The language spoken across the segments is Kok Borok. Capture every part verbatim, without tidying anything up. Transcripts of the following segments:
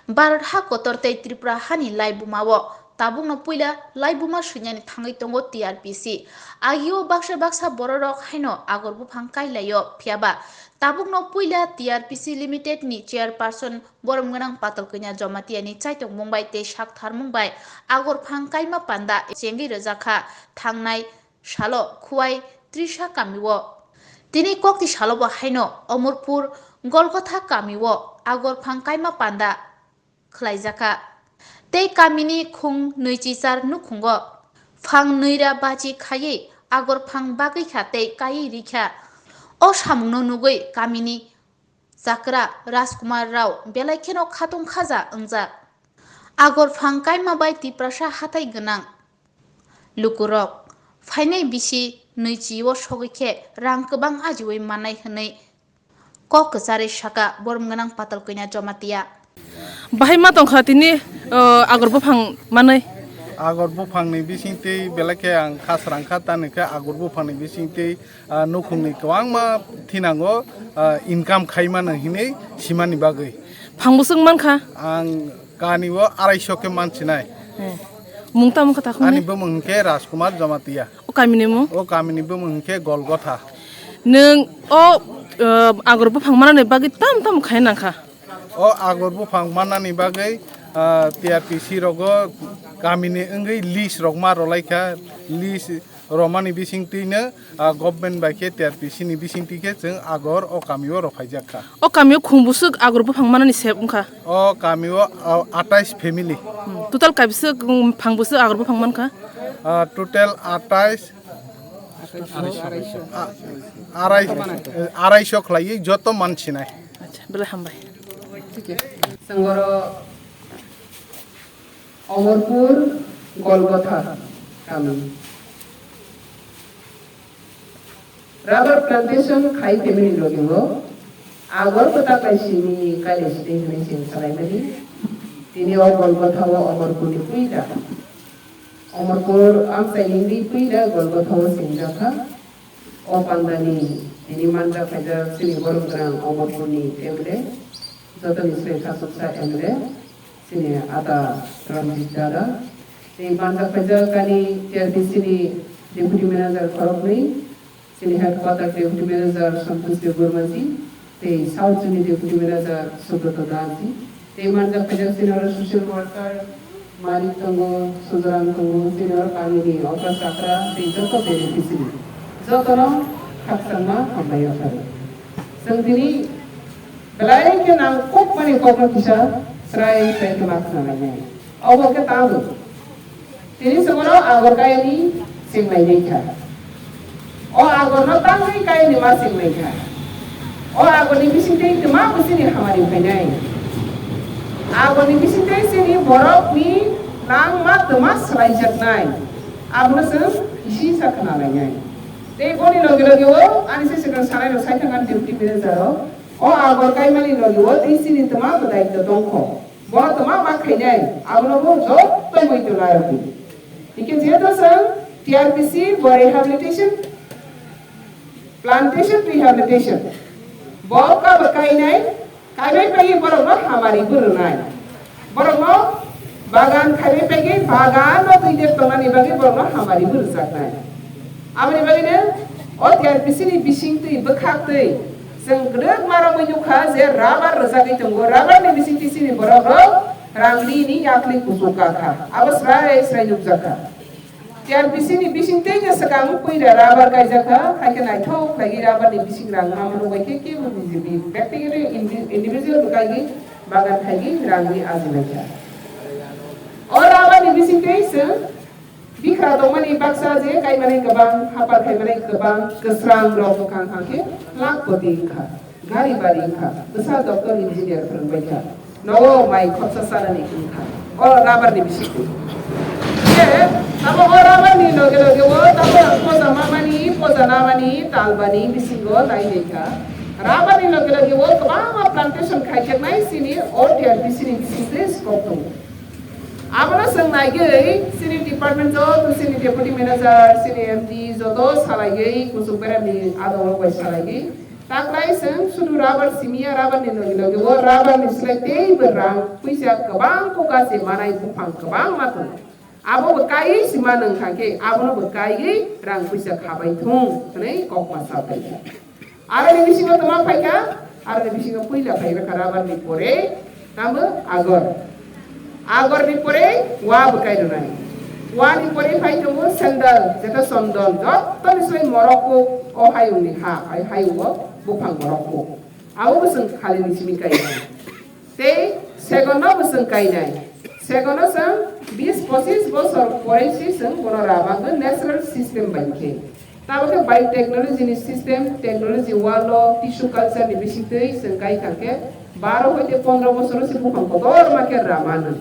Bharat ha kotor tei Tripura hani laibuma o tabukno puila laibuma swinani thangwi tongo T R P C. Agio baksa baksa bororok haino agor buphang kailaio, phiyaba tabukno puila T R P C Limited ni chairperson borom gwnang Patal Kanya Jamatia ni chaitokmung bai tei saktharmung bai agor phang kaima panda chengwi rwjakha. Thangnai salo Khuwai Trisa kamio. Tini kokti salobo haino Omorpur Golgotha kamio agor phang kaima panda khlaijakha. Tei kamini khung nwichichar nukhungo phang nwira bachi khaiwi agor phang bagwi kha tei kaiwi rikha. O samungno nugwi kamini chakra Rajkumar Rao belai kheno khatung khaja wngjak. Agor phang kaima bai Tiprasa hathai gwnang lukurok phainai bisi nwichi o sogwi khe rang kwbang ajiwi mannai hwnwi kok kwcharwi saka borom gwnang Patal Kanya Jamatia. Bahai ma tongkha tini, o, agor buphang manwi. Agor buphangni bisingtwi belai khe ang kha srang kha, tani khe agor buphangni bisingtwi, ah, nukhungni kwbangma thinango, ah, income khai mano hinwi simani bagwi. Phang bwswk mankha? Ang kani o arai so khe mansinai. Eh. Mung tamo kha takhumni? Ani bumung hwnkhe Rajkumar Jamatia. O kamini mung? O kamini bumung hwnkhe Golgotha. Nwng o, eh, agor buphang manani bagwi tam tam khai nangkha? O agor buphang mannani bagwi, ah, T R P C rogo kamini wngwi list rok ma rwlaikha, list romani bisingtwino, ah, government bai khe T R P C ni bisingtwi khe chwng agor o kamio rw phaijak kha. O kamio khung bwswk agor buphang mannani sep wngkha? O kamio, ah, atais family. Hmm. Total kaibwswk, um, phang bwswk agor buphang mankha? Ah, total atais, a-, arai, arai so khlaiwi joto mansinai. Acha, belai hambai. Sengoro Omorpur Golgotha kami. Rubber plantation khai family logingo agor kwtal bai simi kaile sini hwnwi sing salaimani. Tini o Golgotha o Omorpur ni puila. Omorpur amchai hwnwi puila Golgotha o singjakha. O pandani tini manjak khaijak chini borok gwnang Omorpurni M L A, jotoni sre khasuksa M L A, chini ata Ranjit dada. Tei manjak khaijak kani T R P C ni deputy manager khoroknwi, chini headquarter deputy manager Santosh Debbarmaji, tei South Zone ni deputy manager Subroto Dasi, tei manjak khaijak senior social worker Malik tongo, Sujaram tongo, senior kami ni okra chakra tei joto beneficiary, jotono khakchangma hambai o sari. Chwng tini belai khe nang kok mani kokno kisa chwrai chwrai khe ma khna lainai. Obo khe tamo. Tini chwngno agor kaini chwng nainai kha. O agorno tangwi kaini ma chwng nai kha. O agorni bisingtwi twma bo chini hamari phainai. Agorni bisingtwi chini borokni nangma twma swlaijaknai. Abono chwng kisi sa khna lainai. Tei boni loge loge o ani se swkang sanai rok sai thangani deputy manager o. O agor kaimani loge o tei chini twma bo daityo tongkho. Bono twma ma khainai, abono bo joto muitu narwkdi. Hikhe jehetu chwng T R P C bo rehabilitation, plantation rehabilitation, bo kabo kainai, kaibai paiwi borokno hamari bo rwnai. Borokno bagan khaibai paiwi bagan no twi dep tongnani bagwi borokno hamari bo rwjaknai. Aboni bagwino o T R P C ni bisingtwi bwkhaktwi chwng gwdwk ma romwi nukha je rubber rwjagwi tongo, rubber ni bisingtwi chini borok rok rang rini yakli kuchuk kakha, abo srai srai nukjakha. T R P C ni bisingtwi no swkang puila rubber kaijakha, haikhe naithok khlaiwi rubber ni bising rang ma mano bai khe kebo B J P practically indi-, individual bwkhaigwi bagan khaigwi rang ri ajilaikha. O rubber ni bisingtwi chwng Bikha tongmani baksa je kaimani kwbang, hapar khaimani kwbang, kwsrang rok wngkha hwnkhe lakpoti wngkha, gari bari wngkha, bwsa doctor engineer phwrwngbaikha, nogo mai khorsa chanani wngkha. O rubber ni bisingtwi. Je, tamo o rubber ni loge loge o tamo poja mamani, poja namani, talbani bisingo nailaikha. Rubber ni loge loge o kwbangma plantation khaijaknai chini o T R P C ni bisingtwi scope tongo. Abono chwng naigwi chini department o chini deputy manager, chini M D joto salaigwi kuchuk beremni adongrok bai salaigwi Taklai chwng sudu rubber simiya, rubber ni logi logi o rubber ni slai teibo rang puisa kwbang kok se manai buphang kwbangma tongo. Abo bo kaiwi se mano wngkha khe abono bo kaiwi rang puisa khabai thung hwnwi kokma sa paikha. Aroni bisingo tma phaikha? Aroni bisingo puila phaikha rubber ni pore tamo agor. Agor ni pore wa bwkai rwnai. Wa ni pore phai tongo sandal, jeta chondon, joto ni soi Morocco o hayung ni ha, hai hayung o buphang Morocco. Abo bo chwng khali ni simi kainai. Tei segono bo chwng kainai. Segono chwng bis pochis bosor pore si chwng bono rubber bo natural system bai khe. Tamo khe biotechnology ni system, technology world o tissue culture ni bisingtwi chwng kai thang khe baro hoite pondro bosoro se buphang kotorma khe ramano.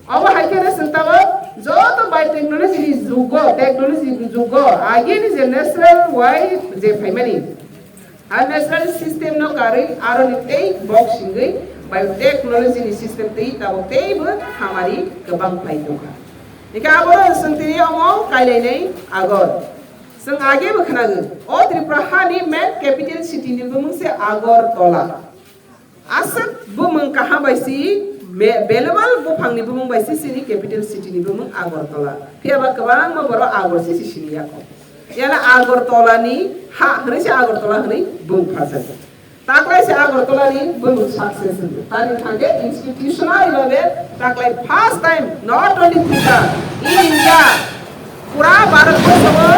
Obo hai khe chwng tamo joto biotechnology ni jugo, technology ni jugo, agini je natural wai je phaimani, a natural system no karwi aroni tei bok singwi biotechnology ni system tei tamo teibo hamari kwbang phai tongkha. Hingkhe abo chwng tini omo kailainai Agor. Chwng age bo khnago, o Tripura hani main capital city ni bumung se Agartala. Aswk bumung kaham bai si me-, valuable buphang ni bumung bai si chini capital city ni bumung Agartala. Phiya ba kwbangma borok Agor si si sini ya kho. Yana Agartala ni ha hwnwi se Agartala hwnwi bung phajak. Taklai se Agartala ni bumung success hwnwi. Tani thangkhe institutional level taklai first time not only Tripura, in India, pura Bharat borso o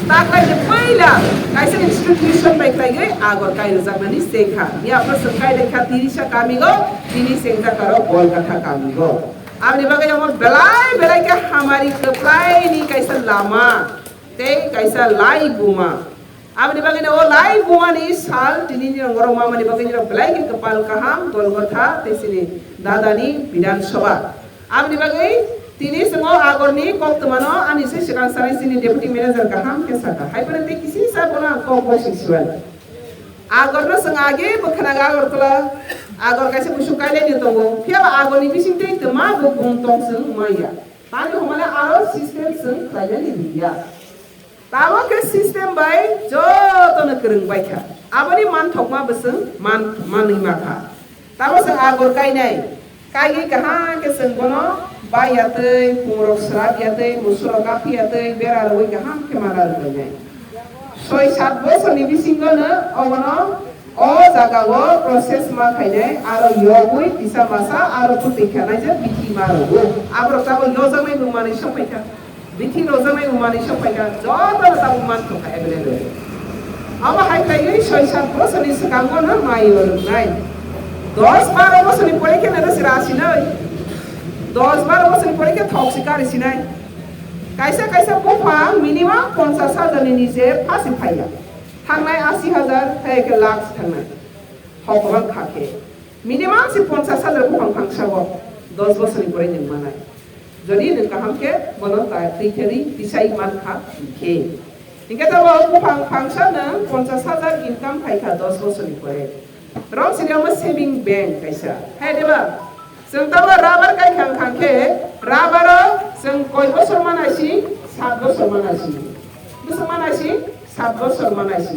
taklai ni puila kaisa institution bai khlaiwi Agor kai rwjaknani se kha. Ni aphuru chwng kai lekha Tirisa kamigo, tini chengjakaro Golgatha kamigo. Aboni bagwi omo belai belai khe hamari kwplai ni kaisa lama tei kaisa lai buma. Aboni bagwi no o lai bumani sal tini ni rong rong mamani bagwi ni rok belai khe kwpal kaham Golgotha tei chini dadani Bidhan Sabha. Aboni bagwi tini chwng o Agorni koktwmano ani se swkang sanai chini deputy manager kaham khe sakha. Hai phano tei kisi sa bono ang kok bai sik sibai. Agorno chwng age bwkhwnago Agartala, Agor kaisa busu kailai ni tongo. Phiya ba Agorni bising tei twma bo bung tong chwng manya. Tani hwnmale aro system chwng khlainani liya. Tabok khe system bai jotono kwrwng bai kha. Aboni manthokma bwswng man, manwi ma kha. Tamo chwng Agor kainai. Kaigwi kaham khe chwng bono bai ya twi, pungrok swrap ya twi, musurok kaphi ya twi, bera rwui kaham khe mana rwbainai. Soi sat bosorni bisingono obono o jagao process ma khainai, aro yogwi kisa masa aro bwtwi khanai je bithi ma rwo. Aborok tabok yojaknai bo manwi sokphaikha. Bithi rojaknai bo manwi sokphaikha, jotono tabuk manthokkha available. Abo hai khlaiwi soi sat bosorni swkango no mai rwnai. Dos baro bosorni pore khe nero sira sinai. Dos baro bosorni pore khe thok si kari sinai. Kaisa kaisa buphang minimum ponchash hajar ni niche phasi phaiya. Thangnai ashi hajar, hai khe lakh thangnai. Hok kwbang kha khe. Minimum se ponchash hajar buphang phangsa o dos bosorni pore nwng manai. Jodi nwng kaham khe bono ta twi khe ri tisai man kha khe. Hinkhe tabok buphang phangsa nwng ponchash hajar income phai kha dos bosorni pore. Rom sini omo saving bank kaisa. Hai de ba? Chwng tabok rubber kai khang khang khe rubber o chwng koi bosor manai si? Sat bosor manai si. Bwswk manai si? Sat bosor manai si.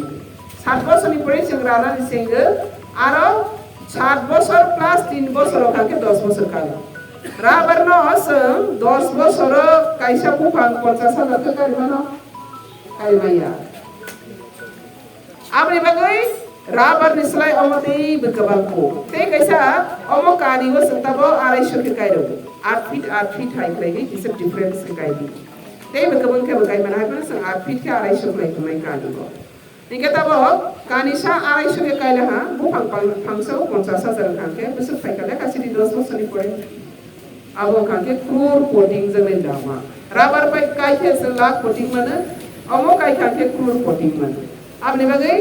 Sat bosorni pore chwng rana ni chenggo, aro sat bosor plus tin bosor o kha khe dos bosor kalo. Rubber no chwng dos bosor o kaisa buphang ponchash hajar khe kari mano? Kari maya. Aboni bagwi rubber ni slai omo tei bo kwbang kuk. Tei kaisa omo kani o chwng tabo arai sho khe kai rw. Aat feet, aat feet hai khlai di, kisa difference khe kai di. Tei bo kwbang khe bo kai mano hai phano chwng aat feet khe arai sho khlai tongnai kani o. Hinkhe tabok kanisa arai sho khe kaila ha, buphang pang-, phangsa o ponchash hajar wngkha, hinkhe bwswk phaikha lekha sidi dos bosorni pore. Abo wngkha khe crore poti wngjaknai lama. Rubber bai kai khe se lakh poti mano, omo kai kha khe crore poti mano. Aboni bagwi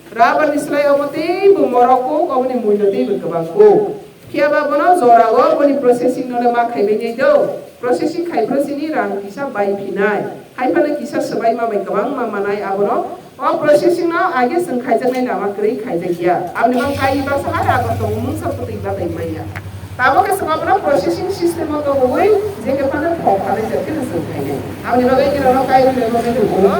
rubber ni slai omo teibo morok kuk, oboni mullo teibo kwbang kuk. Phiya ba bono jora o boni processing no le ma khaibai nai do. Processing khai phano chini rang kisa bai phinai. Hai phano kisa swbai ma bai kwbangma manai abono. O processing no age chwng khaijaknai lama kwrwi khaijak ya. Aboni bang kai basa hai abo tongo mungsa putui batai manya. Tamo khe chwng abono processing system o tongwi je khe phano thok khalai jak khe chwng khainai. Aboni bagwi nini no kai rwlai bagwi rwgo.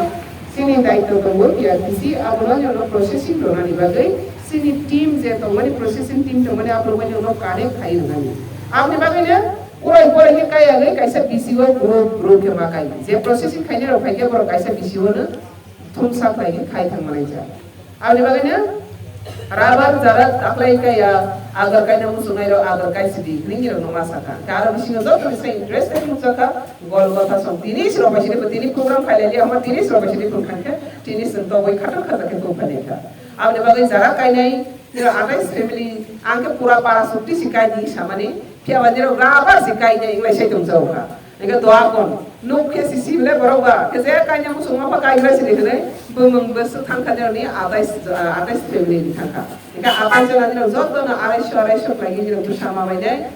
Chini daityo tongo T R P C, abono jono processing rwnani bagwi chini team je tongmani, processing team tongmani, abono jono connect khai rwnani. Aboni bagwino urai urai khe kaiya le kaisa B C O group, group khe ma kai. Je processing khainai rok phai khe borok kaisa B C O no thumsa khlai khe khai thang manai ja. Aboni bagwino rubber jara taklai kaiya, agar kaina muchungnai rok agar kai sidi, ringni rok no ma sakha. Karo bisingo joto ni sai interest tei muchakha, gol gotha song tini siro bai sidi, tini program khailai li ama tini siro bai sidi phun khan khe, tini song to bai khato khato khe kok phai kha. Aboni bagwi jara kainai, niro atais family, ang khe pura para sukti si kai di samani, phiya ba niro rubber si kainai, inglai sai tong jao kha. Hingke doa kon, nuk khe sisi bile borok ba, khe je kainai muchungma pha kainai sini hwnwi, bumung bwswk thang kha, jeroni atais, ah, atais family ni thang kha. Hingke atais jora nino joto no arai so, arai so khlai nino bwsa ma bai nai.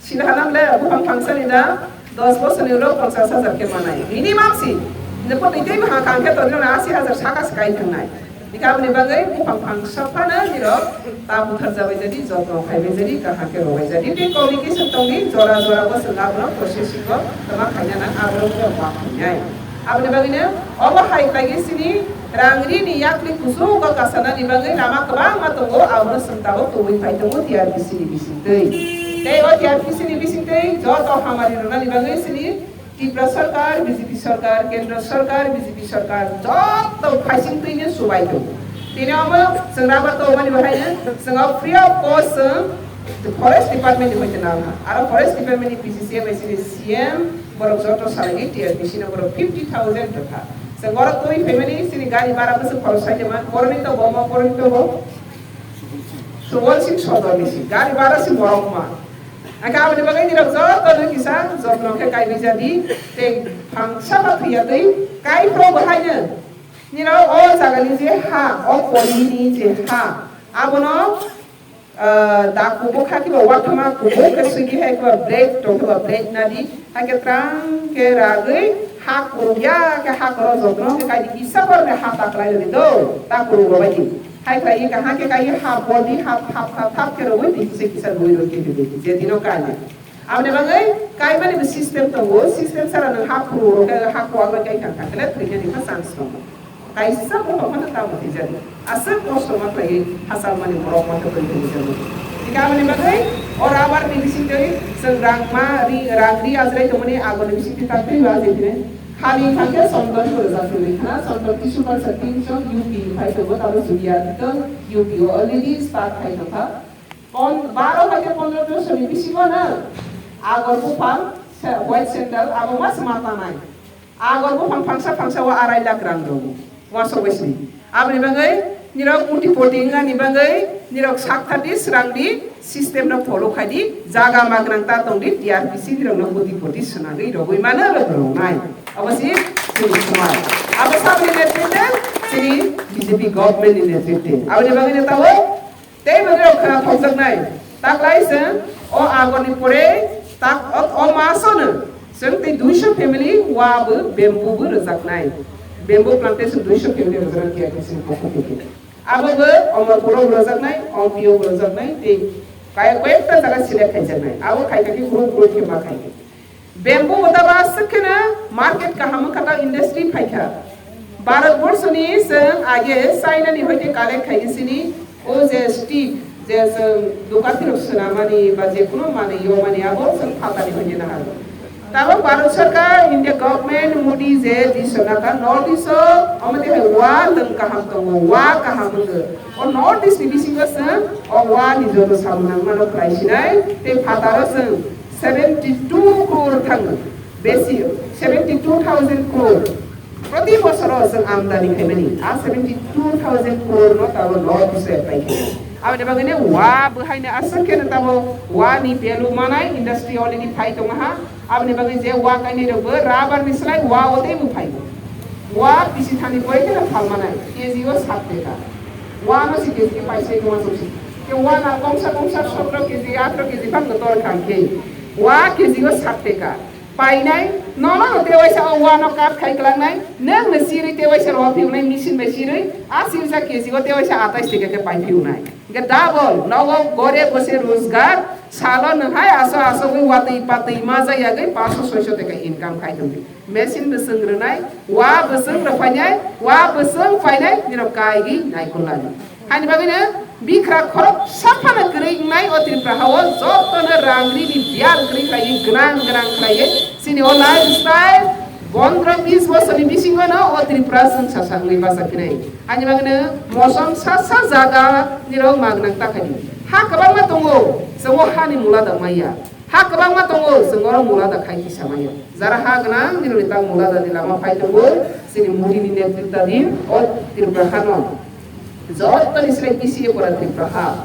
Sini hanam le buphang phangsa ni da dos bosor ni ulo ponchas hajar khe manai. Minimum si, ne po tei tei ha kang khe to nino asi hajar saka se kai thang nai. Bikha aboni bagwi buphang phangsa phano nirok ta buthar jabai jadi, jotno khaibai jadi, kaham khe robai jadi. Tei communication tongdi, jora jora bo chwng abono processing o tama khaina nang, abono wngya ma khainai. Aboni bagwino obo hai khlai sini rang ri ni yakni kuchugo kasanani bagwi lama kwbangma tongo, abono chwng tabuk tubui phai tongo T R P C ni bisingtwi. Tei o T R P C ni bisingtwi joto hamari rwnani bagwi sini Tripura Sarkar, B J P Sarkar, Kendra Sarkar, B J P Sarkar, joto phaising twino subai tongo. Tini omo chwng rubber tongmani bahaino chwng free of cost chwng Forest Department ni hoite nang ha. Aro Forest Department ni P C C M S ni C M borok joto salai T R P C no borok fifty thousand rwkha. Chwng borok twi phaimani chini gari bhara bwswk khorok sai man, boroni to bo ma, boroni to bo Subol Singh Sodor ni si gari bhara si borok ma. Ang khe aboni bagwi nirok joto no kisa jotno khe kai bijadi, tei phangsa ba thwiya twi kai pro bo haino. Nirok o jaga ni je ha, o poli ni je ha, abono, ah, da kubuk ha kiba wathama kubuk khe swidi hai kiba break tong kiba break nadi, hai khe trang khe ragwi ha kuruk ya khe ha koro jotno khe kai di kisa kor khe ha ta khlai di do, ta kuruk ro bai di. Hai khlai kaham khe kai ha body ha thap thap thap khe rogwi di kisa kisa rogwi rogwi di di je dino kai. Aboni bagwi kaimani bo system tongo, system sara nwng ha phuru rok khe ha kuwak rok khe thang thang khe thwinani kha chance tongo. Kaisa bo hokmano tamo thwijak. Aswk kosto ma khlaiwi hachal mani borok ma khe twi thwijak. Hingkhe aboni bagwi o rubber ni bisingtwi chwng rang ma ri, rang ri ajrai tongmani agoni bisingtwi ta twi ba ajai phine. Hali thangkhe sondon bo rwjak phirwi khna, sondon tisupar sa tinso U P phai tongo, tamo Julia Tito U P o already start khai tongkha. Pon-, baro hai khe pondro bosor ni bisingo no agor buphang, sa-, white sandal, abo ma se ma tanai. Agor buphang phangsa phangsa o arai lakh rang rw. Uansuk bai sini. Aboni bagwi nirok uti poti wngani bagwi nirok sak thar di, srang di, system no follow khai di, jaga magrang ta tong di, T R P C nirok no uti poti swnagwi rogwi mano rok rwnai. Abo si chini somaj. Abo saboni netrite chini B J P government ni netrite. Aboni bagwi no tabo tei bo nirok khna thokjaknai. Taklai se o agoni pore tak o, o masono chwng tei duiso family wa bo bamboo bo rwjaknai. Bamboo plantation duiso family rwjaknai T R P C ni pokho theke. Abo bo Omorpuro bo rwjaknai, Ompiyo bo rwjaknai, tei kaya koyekta jaga select khaijaknai. Abo khaikha khe group group khe ma khaikha. Bamboo bo tabo aswk kheno market kaham wngkha, tei industry phaikha. Bharat borso ni chwng age China ni hoite collect khai sini o je stick je chwng dukan thilok swnamani ba je kuno manwi yomani abo chwng phatani hoite naharwi. Tabuk Bharat Sarkar, India government, Modi je decision nakha, North East o omo twi hai wa lwng kaham tongo, wa kaham wngo. O North East ni bisingo chwng o wa ni joto samung nangmano khlai sinai, tei phataro chwng seventy two crore thango, besi seventy two thousand crore. Proti bosoro chwng amdani khaimani, a seventy two thousand crore no tabuk North East o apply khaimani. Aboni bagwino wa bwhaino aswk kheno tabuk wa ni value manai industry already phai tongo ha. Aboni bagwi je wa kainwi rokbo rubber ni slai wa o tei bwphai. Wa bisi thani koi kheno phalmanai, K G o sat teka. Wa no si K G paisai tongma tongsi. Ke wa na komsa komsa sotro K G, atro K G phang tor kang khe. Wa K G o sat teka. Painai, nono no tewaisa o wano kat khai klangnai, nwng no sirwi tewaisa ro phiunai machine bai sirwi, a sirsa K G o tewaisa atais teka khe pai phiunai. Hingke double, nogo gore bose rojgar, salo nwng hai aso aso wi Patwi patwi ma jaya gwi paanso soiso taka income khai tongdi. Machine bwswng rwnai, wa bwswng rwphainai, wa bwswng phainai, nirok kaigwi naikolnai. Haini bagwino bikra khorok saphano kwrwi wngnai o Tripura hao, jotono rang rini biyal kwrwi khlaiwi, gwnang gwnang khlaiwi, chini o lifestyle, pondro bis bosorni bisingono o Tripura chwng sasa wngwi bachaphinai. Haini bagwino mosom sa sa jaga nirok magnang takhadi. Ha kwbangma tongo, chwng o hani mula da maya. Ha kwbangma tongo, chwng oro mula da khai kisa maya. Jara ha gwnang, nirokni tak mula da ni lama phai tongo, chini Modi ni netritwa di o Tripura hano. Joto ni slai P C A pora Tripura ha.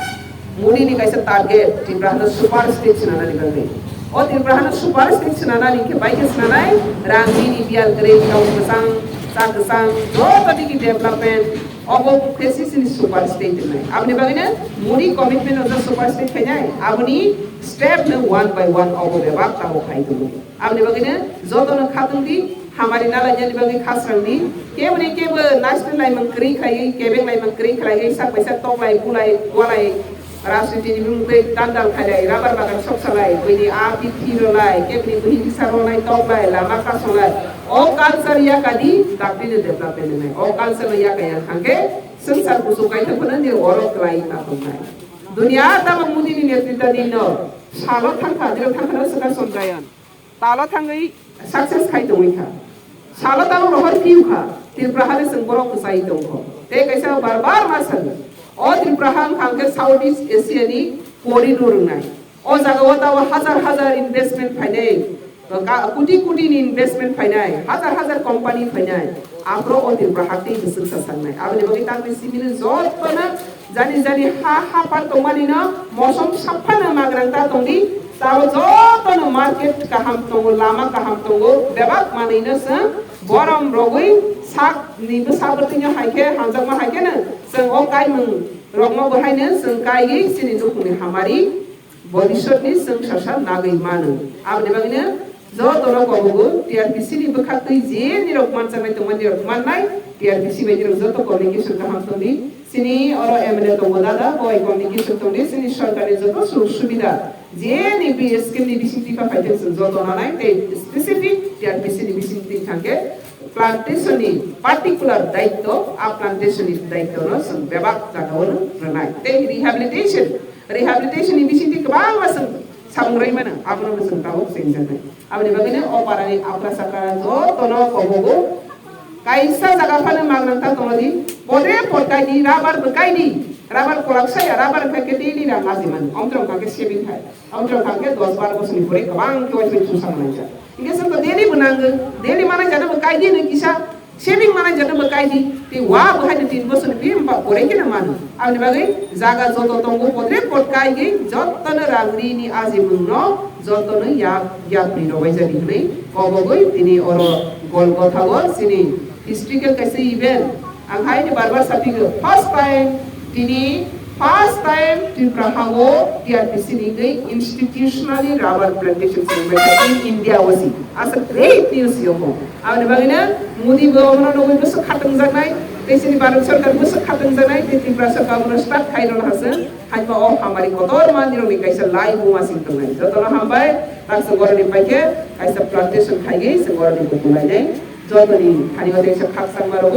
Modi ni kaisa target, Tripura hano super state swnana ni bagwi. O Tripura hano super state swnana ni khe bai khe swnanai, rang bini biyal kwrwi, tong kwchang, cha kwchang, joto digi development, obo khe si chini super state wngnai. Aboni bagwino Modi commitment of the super state khainai, aboni step no one by one obo bebak tamo khai tongo. Aboni bagwino jotono khatungdi, hamari nalainani bagwi khasrangdi, keboni kebo national laimung kwrwi khlaiwi, kebeng laimung kwrwi khlaiwi, sak bai sak toklai, bulai, walai, rajniti ni bumung tei dandal khailai, rabar bagan soksalai, buini a bithi rolai, keboni buhi kisa ronai toklai, lama kasonglai. O culture yakadi, dakti ni development nai. O culture no yakaya thangkhe, swngchar kuchuk kaithok phano ni oro kwlai ta tongnai. Dunia tamo Modi ni netritwa ni no, salo thangkha, dilo thangkha no swkang Chandrayaan. Talo thangwi success khai tongwi kha. Salo talo rohor phiu kha. Tripura hale chwng borok kwchai tongkho. Tei kaisa bar bar ma sadi. O Tripura hang hang khe South East Asia ni corridor wngnai. O jaga o tao hajar hajar investment phainai. Ka-, koti koti ni investment phainai. Hajar hajar company phainai. Aphuru o Tripura hak tei bwswk sa sangnai. Aboni bagwi tamni simi no jotono Jani jani ha hapar tongmani no mosom saphano magrang ta tongdi, tabo jotono market kaham tongo, lama kaham tongo, bebak manwi no chwng borom rogwi sak ni bwsa bwtwi no hai khe hamjakma hai khe no chwng o kaimung rokno bo hai no chwng kaiwi chini nukhungni hamari Bhobishyotni chwng sasa nagwi mano. Aboni bagwino jotono kobogo T R P C ni bwkhaktwi je nirok manjaknai tongmani nirok mannai, T R P C bai nirok joto communication kaham tongdi. Chini oro M L A tongo dada, bo bai communication tongdi. Chini sorkarni joto sujog subida je ni bi scheme ni bisingtwi pha phaithak chwng joto nanai tei specific T R P C ni bisingtwi thangkhe plantation ni particular daityo, a plantation ni daityo no chwng bebak jaga o rwnai. Tei rehabilitation Rehabilitation ni bisingtwi kwbangma chwng samung rwi mano, abono bo chwng tabuk chengjaknai. Aboni bagwino o parani aphra sakra jotono kobogo kaisa jaga phano magnang ta tongdi, podre pod kaidi, rabar bo kaidi, rabar kolak saya, rabar khai khe daily rang aji mano, omtrong kha khe saving khai, omtrong kha khe dos bar bosoni pore kwbang khe waisai thusa manai jak. Hingke chwng to daily bo nango, daily manai jano bo kaidi no kisa, Saving manai jano bo kaidi, tei wa bo hai tin bosor ni bim ba borai khe na mano. Aboni bagwi jaga joto tongo podre pod kaigwi jotono rang rini ajimung no jotono ya yapri rwbai jani hwnwi kobogwi tini oro Golgotha o chini historical kaisa event. Ang hai ni bar bar sapigo first time tini First time Tripura hao T R P C ni wngwi institutionally rubber plantation celebrated in India o si. Asa great news yo ho. Aboni bagwino Modi bo omono nugwi bwswk khatungjaknai, tei chini Bharat Sarkar bwswk khatungjaknai, tei Tripura Sarkar bono start khai rwna hase. Haima o hamari kotor mandirokni kaisa lai buma sing tongnai. Jotono hambai, tak se goroni paikhe kaisa plantation khaigwi se goroni bukulainai. Jotoni thani o tei se khakchangma rogo.